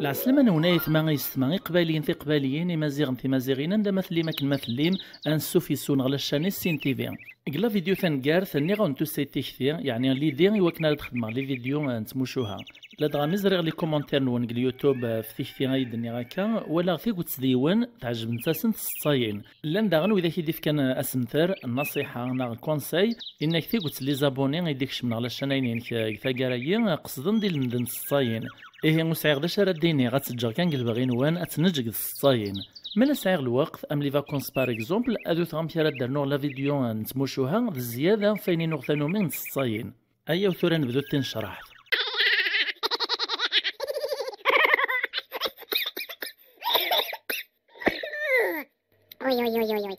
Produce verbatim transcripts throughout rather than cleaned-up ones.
Lɛeslama-nwen ay aytma, ay yessetma, iqbayliyen, tiqbayliyin, imaziɣen, timaziɣin, anda ma tellim, akken ma tellim, ansuf yes-wen ɣer la chaîne Sin T V. Deg la vidéo taneggart, nniɣ-awen tusa-d tikti, yeɛni l'idée i wakken ara d-xedmeɣ les vidéos, eh, n tmucuha. Ladɣa mi ẓriɣ les commentaires-nwen deg YouTube, eh, ɣef tikti ay d-nniɣ akka, walaɣ tiget d yiwen, tɛejbent-asen tseḍsayin. Llan daɣen widak i d-ifkan, eh, asemter, nnasiḥa neɣ conseil, inna-k tiget les abonnés i d-ikecmen ɣer la chaîne-inek, eh, deg taggara-yi, eh, qesden di lemden tseḍsayin. Ihi ur sɛiɣ d acu ara d-iniɣ, ad tt-ǧǧeɣ kan deg lebɣi-nwen, ad tt-neǧǧ deg tseḍsayin. Ma la sɛiɣ lweqt, am les vacances par exemple, ad wteɣ amek ara d-rnuɣ la vidéo n tmucuha d zzyada f ayen i nuɣ tanumi n tseḍsayin. Ayaw tura nebdu tinecraḥt. Uy, uy, uy, uy, uy.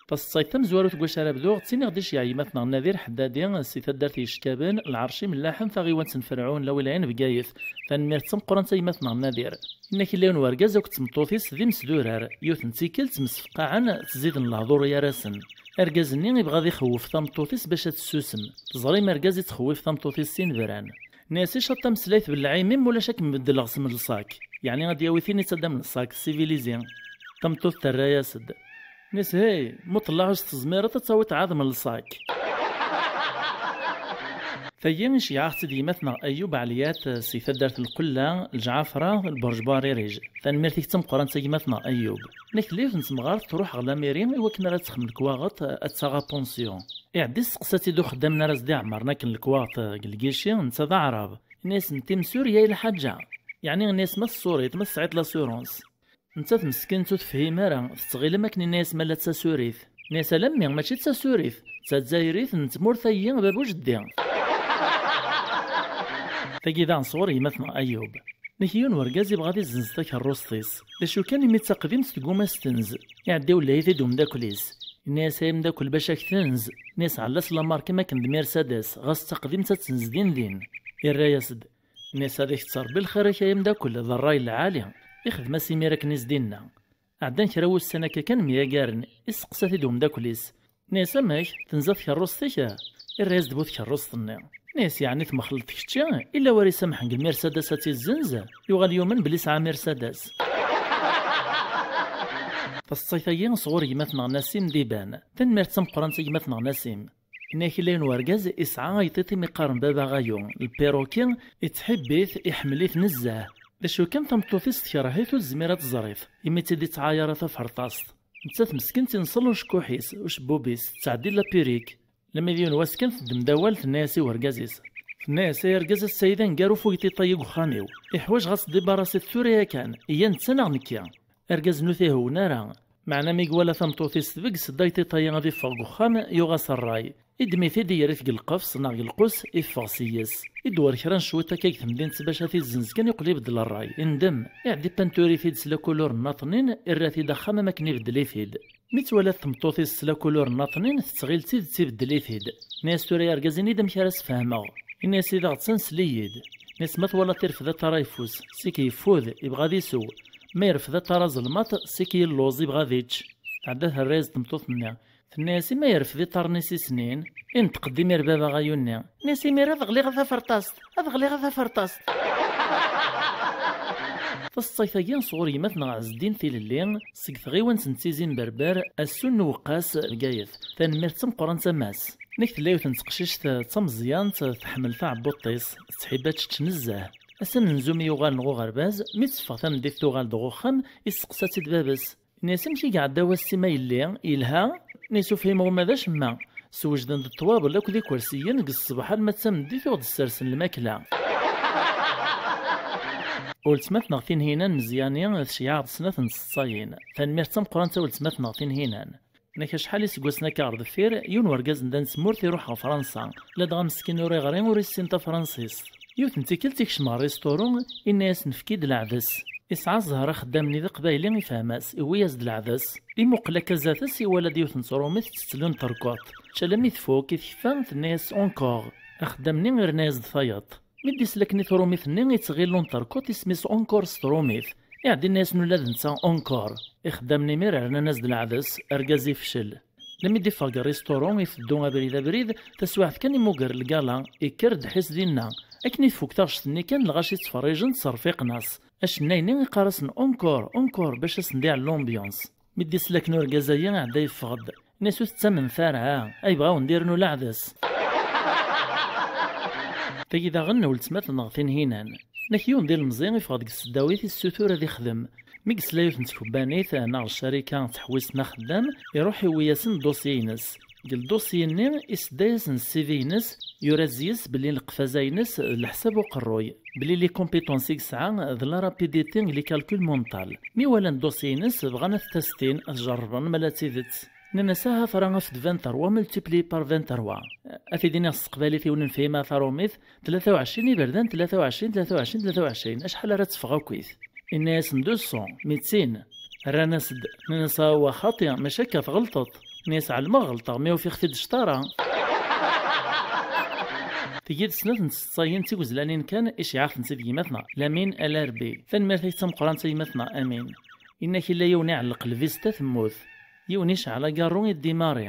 Taseḍsayt tamezwarut deg wacu ara bduɣ, ttiniɣ-d iceyyeɛ yemma-tneɣ Nadir Ḥeddadi si taddart Yeckaben, lɛerc imellaḥen, taɣiwant n Ferɛun, la wilaya n Bgayet. Tanemmirt d tameqqrant a yemma-tneɣ Nadir. Inna-k illa yiwen wergaz akked tmeṭṭut-is d imesdurar, yiwet n tikkelt msefqaɛen, ttziden lehdur gar-asen. Argaz-nni ibɣa ad ixewwef tameṭṭut-is bac ad tessusem. Teẓrim argaz ittxewwif tameṭṭut-is s inebran. Nni-as icaṭ tameslayt belleɛ imi-m ulac ad kem-beddleɣ s mlṣak. Yeɛni ad d-yawi tin ittadam lṣak, civilisé. Tameṭṭut terra-yas-d. Nni-as hey, muṭellaɛ ur s-tezmireḍ ad tawiḍ ɛad mlṣak. Tagi iceyyeɛ-aɣ-tt-id yemma-tneɣ Ayub Ɛliyat si taddart Lqella, Lǧɛafra, Lbuṛj Buɛririj. Tanemmirt-ik d tameqqrant a gma-tneɣ Ayub. Nekk tella yiwet n temɣart truḥ ɣer lamiri i wakken ara texdem lekwaɣeḍ, ad taɣ apensyon. Iɛedda isteqsa-tt-id uxeddam n ara s-d-iɛemmren akken lekwaɣeḍ deg lgici, netta d aɛrab. Inna-yas netta imsur ya lḥaǧa. Yeɛni inna-yas ma tessuriḍ, ma tesɛiḍ l'assurance. Nettat meskint ur tefhim ara, tettɣil am akken inna-yas ma la d tasurit. Inna-yas alammi, mačči d tasurit, d tazzayrit n tmurt-ayi a baba u jeddi. Tagi daɣen sɣur yemma-tneɣ Ayub. Nek yiwen wergaz ibɣa ad izzenz takerrust-is. D acu kan imi d taqdimt tegguma s-tenz. Iɛedda iwelleh-it-id umeddakel-is. Inna-yas ay ameddakel bac ad k-tenz. Inna-yas ɛellas la marque am akken d Mercedes, ɣas d taqdimt ad tenz din din. Irra-yas-d. Inna-yas ad ak-tt-Rebbi lxir-ik ay ameddakel, d ṛṛay lɛali. Ixdem-as imir akken i s-d-inna. Ɛeddan kra wussan akka kan myagaren, isteqsa-t-id umeddakel-is. Inna-yas amek, tenza tkerrust-ik? Irra-yas-d bu tkerrust-nni. Inna-yas yeɛni temxelleḍ kečči, illa war isamḥen deg Mercedes ad tt-izzenz? Yuɣal yumen belli yesɛa Mercedes. Taseḍsayt-agi sɣur gma-tneɣ Nasim d Iban. Tanemmirt d tameqqrant a gma-tneɣ Nasim. Inna-k illa yiwen wergaz isɛa ayṭiṭ imi qqaren baba ɣayu, lpiruki, ittḥibbit, iḥemmel-it nezzeh. D acu kan tameṭṭut-is tekreh-it ur tezmir ad teẓr-it, imi tt-id-ittɛayar a taferṭast. Nettat meskint inṣel ucekkuḥ-is, ucebbub-is, tettɛeddi la perruque. Lami d yiwen wass kan teddem-d awal tenna-yas i wergaz-is. Tenna-yas ay argaz ass-a d aneggaru ɣef uyṭiṭ-ayi deg uxxam-iw. Iḥwaǧ ɣas tdibarasiḍ tura yakan, iya netta neɣ nekki. Argaz-nni ur t-ihewwen ara. Meɛna mi iwala tameṭṭut-is tbegges-d ayṭiṭ-ayi ad iffeɣ deg uxxam, yuɣ-as ṛṛay. Iddem-it-id yerr-it deg lqefṣ neɣ deg lqus, iffeɣ seg-s. Idewwer kra n cwiṭ akka deg temdint bac ad t-izzenz kan iqqel ibeddel ṛṛay. Indem, iɛedda ipentur-it-id s la couleur nnaṭnin, irra-t-id axxam am akken ibeddel-it-id. Mi tt-twala tmeṭṭut-is s la couleur nnaṭnin, tettɣil d tidet ibeddel-it-id. Tenna-yas tura ay argaz ini-d amek ara s-fehmeɣ. Ini-yas i daɣ ttansel-iyi-d. Tenna-yas ma twalaḍ irfed aṭar ayeffus, sik yeffud, ibɣa ad isew. Ma irfed aṭar azelmaḍ, sik yelluẓ, ibɣa ad ičč. Tɛedda terra-yas-d tmeṭṭut-nni. Tenna-yas i ma yerfed iṭarren-is isnin, inṭeq-d imir baba ɣayu-nni. Tenna-yas imir ad ɣliɣ a taferṭast, ad ɣliɣ a taferṭast. Taseḍsayt-agi sɣur gma-tneɣ Ɛezdin Tilelli, seg tɣiwant n Tizi n Berber, Assu n Uweqqas, Bgayet. Tanemmirt d tameqqrant a Mass. Nek tella yiwet n teqcict d tameẓyant, tḥemmel taɛebbuḍt-is, tettḥibba ad tečč nezzeh. Ass amenzu mi yuɣal neɣ uɣerbaz, mi teffeɣ tameddit tuɣal-d ɣer uxxam, isteqsa-tt-id baba-s. Nni-as amek i iɛedda wass-im a yelli? Yelha? Nni-as ur fhimeɣ uma d acemma. Swejden-d ṭṭwabel akked ikersiyen deg ṣṣbeḥ alma d tameddit ur ɣ-d-ssersen lmakla. Weltma-tneɣ Tinhinan Mezyani tceyyeɛ-aɣ-d snat n tseḍsayin. Tanemmirt d tameqqrant a weltma-tneɣ Tinhinan. Nek acḥal iseggasen akka ɣer deffir, yiwen wergaz n da n tmurt iruḥ ɣer Fransa. Ladɣa meskin ur iɣri ur issin tafransist. Yiwet n tikkelt ikcem ɣer risturu, inna-yas nefk-id leɛdes. Isɛa zzher axeddam-nni d aqbayli, ifhem-as, iwwi-yas-d leɛdes. Imuqel akka zdat-s, iwala-d yiwet n trumit tettett l'unterkot. Tečč alammi tfuk, i tekfa, tenna-yas encore. Axeddam-nni irna-yas-d tayeḍ. Mi d-isla akken i trumit-nni, ittɣil l'unterkot isem-is encore s trumit. Iɛeddi-nni-asen ula d netta encore. Ixeddamen imir rnan-as-d leɛdes, argaz ifcel. Lami d-iffeɣ deg rrisṭuru, iteddu abrid abrid, taswiɛt kan imuger lgala, ikker-d ḥis dinna. Akken i tfuk taɣect-nni kan, lɣaci ttferrijen, ttserfiqen-as. Acennay-nni iqqar-asen encore, encore, bac asen-d-iɛell l'ambiance. Mi d-isla akken urgaz-ayi iɛedda yeffeɣ-d. Ini-as ur tettamnemt ara, ha, ay bɣa wen-d-irnu leɛdes. Tagi daɣen n weltma-tneɣ Tinhinan. Nek yiwen d ilemẓi iffeɣ deg tseddawit issutur ad ixdem. Mi yesla yiwet n tkebbanit neɣ ccarika ttḥewwisen axeddam, iruḥ iwwi-yasen ddusyi-ines. Deg ldusyi-nni, isedda-yasen C V-ines, yura-d yes belli leqfaz-ines d leḥsab uqerruy, belli les compétences i yesɛa d la rapidité deg les calculs mental. Mi walan ddusyi-ines, bɣan ad t-testin, ad t-jerrben ma la d tidet. Nnan-as, aha tura af-d vingt-trois multiplié par vingt-trois. Ad t-id-iniɣ s teqbaylit i wen-nefhim a tarumit, tlata u ɛecrin iberdan, tlata u ɛecrin, tlata u ɛecrin, tlata u ɛecrin. Acḥal ara teffeɣ akkit? Inna-yasen deux cents, mitin. Rran-as-d, nnan-as, awa xaṭi, maca akka tɣelṭeḍ. Inna-yas, ɛelmeɣ ɣelṭeɣ, mi ufiɣ-t-id cṭara. Tigi d snat n tseṭṭayin d tigezlanin kan i ceyɛeɣ-tent-id gma-tneɣ Lamin Alarbi. Tanemmirt-ik d tameqqrant a gma-tneɣ Amin. Inna-k illa yiwen iɛelleq lvista temmut. Yiwen icɛel agarru i ddimari.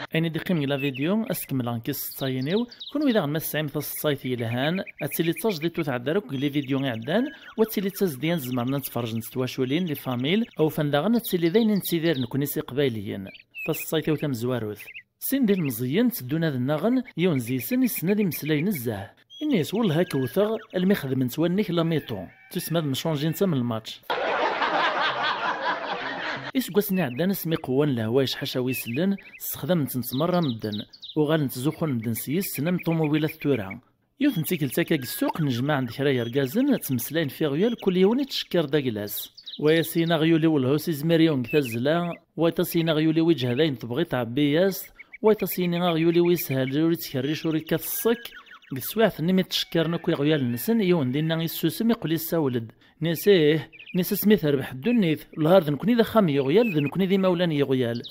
Ayen i d-iqqimen deg la vidéo, ad s-kemmleɣ nekk s tseṭṭayin-iw. Kunwi daɣen ma tesɛim taseṭṭayt yelhan, ad tili d tajdiṭ ur tɛedda ara akk deg les vidéos iɛeddan, u ad tili d tazedya n tzemren ad tt-ferjent twaculin, les familles, awfan daɣen ad tili d ayen i nettidir nekni s iqbayliyen. Taseṭṭayt-iw tamezwarut. Sin d ilmeẓyen tteddun ad nnaɣen, yiwen zi-sen issen ad imeslay nezzeh. Ini-as, wellah ad k-wteɣ almi xedmen-tt wannek la miton. Tusma ad mcunjin am lmatch. Iseggasen iɛeddan asmi qewwan lehwayec ḥaca wi sellen, ssexdamen-tent merra medden, uɣalen ttzuxxun medden s yes-sen am ṭumubilat tura. Yiwet n tikkelt akka deg ssuq, nejmaɛ-d kra yergazen, ttmeslayen f iɣyal, kul yiwen ittcekkir d agla-s. Wa as-yini aɣyul-iw lhus izmir yiwen deg tazzla, wayeḍ as-yini aɣyul-iw iǧhed ayen tebɣiḍ tɛebbi-yas-t, wayeḍ as-yini aɣyul-iw yeshel ur ittkerric ur ikkat ṣṣek. Deg teswiɛt-nni mi ttcekkaren akk iɣyal-nsen, yiwen dinna issusem iqqel issawel-d. Nis ih, nis asmi terbeḥ ddunit, lhar d nekni d axxam n yiɣyal, d nekni d imawlan n yiɣyal.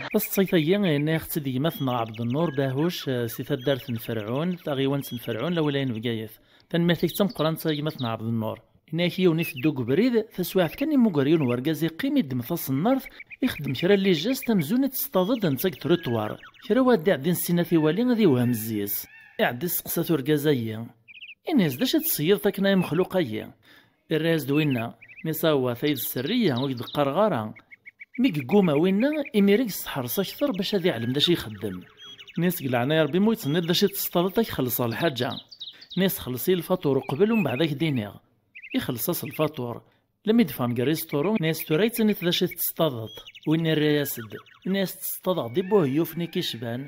Taseṭṭayt-agi, yenna-yaɣ-tt-id gma-tneɣ Ɛebdennur Bahuc, eh, si taddart n Ferɛun, taɣiwant n Ferɛun, la wilaya n Bgayet. Tanemmirt-ik d tameqqrant a gma-tneɣ Ɛebdennur. Yenna-yak yiwen iteddu deg ubrid, taswiɛt kan imuger yiwen wergaz iqqim, iddem taṣennart, ixeddem kra n lijest amzun i teṣṭaḍ-d netta deg trutwar. Kra wa d-iɛeddin ssin ad t-iwali ad iwhem zzi-s. Iɛeddi isteqsa-t urgaz-ayi. Ini-as d acu i d-tṣeyyideḍ akken ay amexluq-ayi? Irra-yas-d winna, nni-as awah, tayi d sserriya, ur k-d-qqareɣ ara. Mi yegguma winna, imir i yesteḥres akter bac ad iɛlem d acu ixeddem. Nni-as deg leɛnaya Rebbi ma ur yi-d-tenniḍ d acu i d-tesṭaḍeḍ ad k-xellṣeɣ lḥaǧa. Nni-as xelleṣ-iyi lfaṭur uqbel umbeɛd ad k-d-iniɣ. Ixelleṣ-as lfaṭur. Lami d-ffɣen deg rrisṭuru, nni-as tura i d-tiniḍ d acu i d-tesṭaḍeḍ. Winna irra-yas-d, nni-as tesṭaḍeɣ-d ibuheyyufen i k-icban.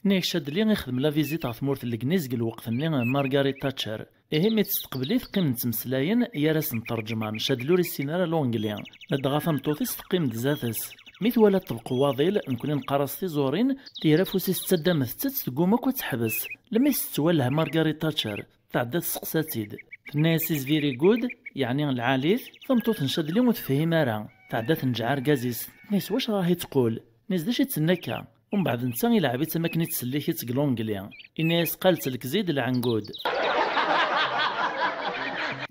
Nni-ak Chadli ixdem la visite ɣer tmurt n Legniz deg lweqt-nni Margaret Thatcher. Ihi mi tt-teqbel-it qqimen ttmeslayen, gar-asen ṭerǧman, Chadli ur issin ara l'anglais. Ladɣa tameṭṭut-is teqqim-d zdat-s. Mi twala ṭṭbeq n waḍil, nekni neqqar-as tiẓurin, tger afus-is tettaddamet-tt, tegguma akk ad teḥbes. Lmi s-tettwaleh Margaret Thatcher, tɛedda tesseqsa-tt-id. Tenna-yas is very good, yeɛni lɛalit. Tameṭṭut n Chadli ur tefhim ara. Tɛedda tenǧeɛ argaz-is. Tenna-yas wacu ara yi-teqqul? Nni-as d acu i d-tenna akka? Umbeɛd netta ilɛeb-itt am akken i ttsellik-itt deg l'anglais. Inna-yas qal-tt lekzi d lɛengud.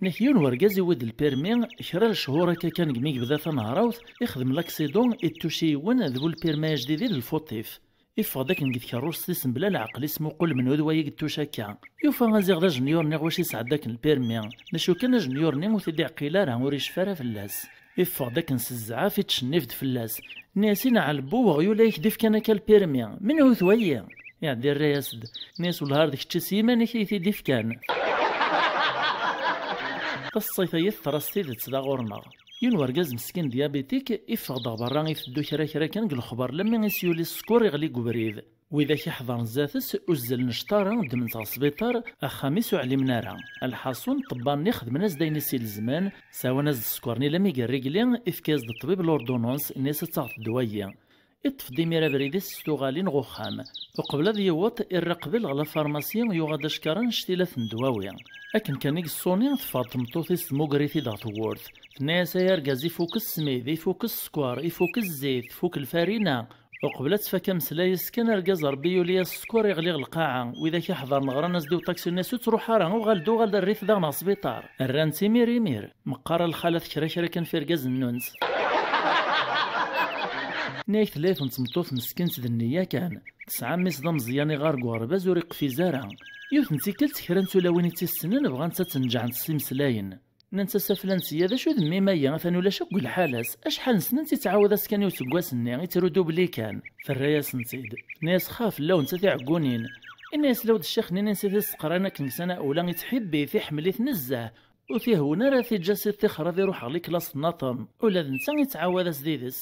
Nek yiwen wergaz iwwi-d lpirmi, kra n lechur akka kan deg mi yebda tanehrawt, ixdem l'accident, ittuci yiwen d bu lpirmi ajdid i d lfuṭif. Iffeɣ-d akken deg tkerrust-is mebla leɛqel, ismuqul menhu d wayi yettuc akka. Yufa aziɣ d ajenyur-nni ɣer wacu yesɛedda akken lpirmi. D acu kan ajenyur-nni ur t-id-iɛqil ara, ur icfi ara fell-as. Iffeɣ-d akken s zzɛaf, ittcennif-d fell-as. Nni-as i nɛelbu weɣyul ay k-d-ifkan akka lpirmi. Menhu-t wayi? Iɛeddi irra-yas-d. Nni-as wellah ar d kečč s yiman-ik i yi-t-id-ifkan. Taseḍsayt-ayi teḍra s tidet da ɣur-neɣ. Yiwen wergaz meskin diabitik iffeɣ-d ɣer berra iteddu kra kra kan deg lexbar, lammi i s-yuli sskur iɣli deg ubrid. Widak iḥḍren zdat-s uzzlen cṭara, ddmen-t ɣer sbiṭar, axxam-is ur ɛlimen ara. Lḥaṣun, ṭṭebba-nni xedmen-as-d ayen i s-ilezmen, sɛwan-as-d sskeṛ-nni lami gerrigli, ifka-as-d ṭṭbib l'ordonnance, nni-as ad taɣeḍ ddwa-yi. Iṭṭef-d imir abrid-is s tuɣalin ɣer uxxam. Uqbel ad yiweḍ, irra qbel ɣer la pharmacie, yuɣ-d ackaṛ annect-ilat n ddwawi. Akken kan i yeṣṣuni, teffeɣ-d tmeṭṭut-is tmuger-it-id ɣer tewwurt. Tenna-yas ay argaz, ifuk ssmid, ifuk sskeṛ, ifuk zzit, tfuk lfarina. Uqbel ad tfak ameslay-is kan, argaz Rebbi yuli-as sskeṛ, iɣli ɣer lqaɛa. Widak iḥḍren ɣran-as-d i uṭaksi-nni: "Ur ttruḥ ara, uɣal-d, uɣal-d, err-it daɣ neɣ sbiṭar." Rran-t imir imir. Meqqar a lxalat kra kra kan f irgazen-nnunt. Nniɣ-ak tella yiwet n tmeṭṭut meskint d nniya kan. Tesɛa mmi-s d ameẓyan iɣar deg uɣerbaz ur iqfiz ara. Yiwet n tikkelt kra n tulawin i tt-issnen bɣant ad tt-neǧɛent s imeslayen. Nnant-as: "A flan, sya d acu d mmi-m-agi? Atan ulac akk deg lḥala-s. Acḥal n snat i ttɛawad-as kan i useggas-nni, ittru dubli kan." Terra-yasent-id. Tenna-yas: "Xa fell-awent a tiɛeggunin." Inna-yas: "Law d ccix-nni-nni s i t-isseqran akken ksana ula ittḥibbi-t, iḥemmel-it nezzeh. Ur t-ihewwen ara ad t-iǧǧ a s-iṭṭix ɣer ad iruḥ ɣer liklas nnaṭen. Ula d netta ittɛawad-as d ides."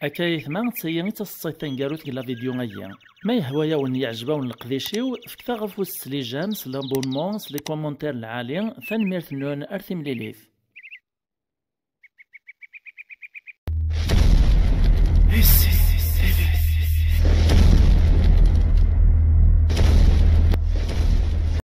Akka ayetma, d tagi i d taseḍsayt taneggarut deg la vidéo-agi. Ma yehwa-yawen, yeɛjeb-awen leqdic-iw, fket-aɣ afus s les j'aime, s l'abonnement, s les commentaires lɛali. Tanemmirt-nwen, ar timlilit. Et si